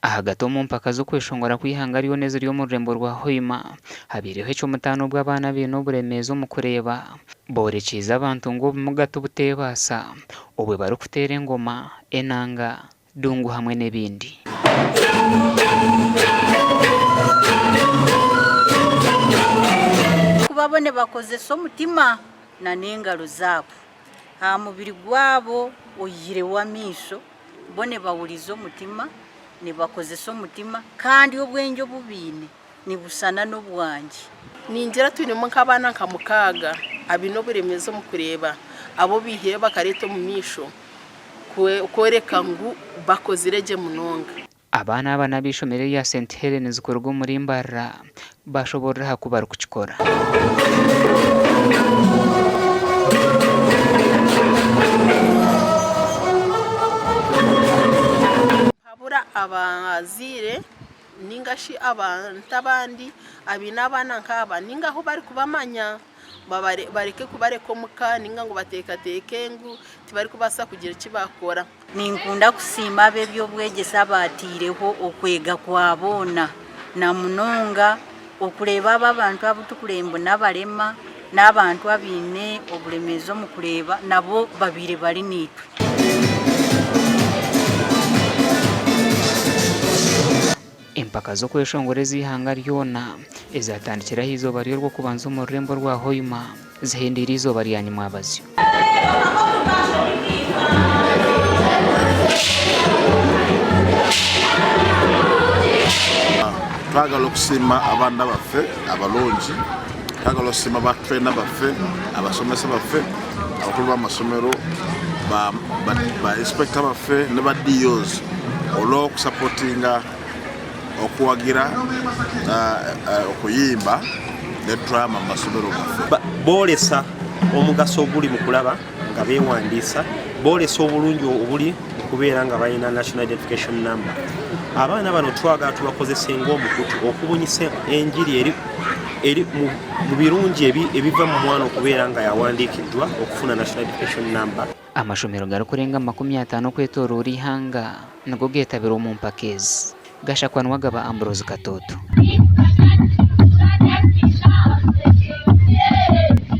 Ahagati omu mpaka z'okweshongora kw'eihanga ryona eziri omu rurembo rwa Hoima, habaireho eky'omutaano obu abaana abaine oburemeezi omu kureeba boorekyize abantu ngu obumuga tibuteebaasa obwe barikuteera engoma, enanga, dungu hamwe n'ebindi. Kuba bo nibakozesa omutima na n'engaro zaabo. Aha mubiri gwabo oihireho amaisho. Bo nibahuriza omutima, nibakozesa omutima, kandi obwengye obu baine nibusana n'obwangye. Ningira twinemu nk'abaana nka mukaaga abaine oburemeezi omu kureeba, abu baihireyo bakareeta omu maisho kworeka ngu bakozire gye munonga. Abaana aba n'ab'eishomero erya St Helens kuruga omuri Mbarara baashoboorora aha ku barikukikora. Habura abazaire ninga shi abantu abandi abaine abaana nk'aba ninga ahu barikubamanya bareke kubareka omuka ninga ngu bateekateeke ngu tibarikubaasa kugira eki baakora. Ninkunda kusiima ab'eby'obwegyese abaataireho okwega kwa boona na munonga okureeba abo abantu abu turikureeba ngu n'abarema n'abantu abaine oburemeezi omu kureeba nabo babaire bari naitwe. Empaka z'okweshongora ez'eihanga ryona ezatandikire aha izooba ry'orwokubanza omu rurembo rwa Hoima zihendeire eizooba rya nyimwabazyo. Twagala okusiima abaana baffe abarungi, twagala okusiima ba trainer baffe, abasomesa baffe, abakuru b'amasomero, ba inspector baffe ne ba DOs olw'okusapotinga okuwagira okuyimba ne drama mu masomero gaffe. Boolesa omugaso oguli mu kulaba nga beewandiisa, boolesa obulungi obuli mu kubeera nga balina National Identification Number. Abaana bano twagala tubakozese ng'omukutu okubunyisa enjiri eri eri mu birungi ebiva mu mwana okubeera nga yawandiikiddwa okufuna National Identification Number. Amashomero garikurenga 50 okwetoroora eihanga nigo geetabire omu mpaka ezi. Gashakwa Niwagaba Ambrose Katooto.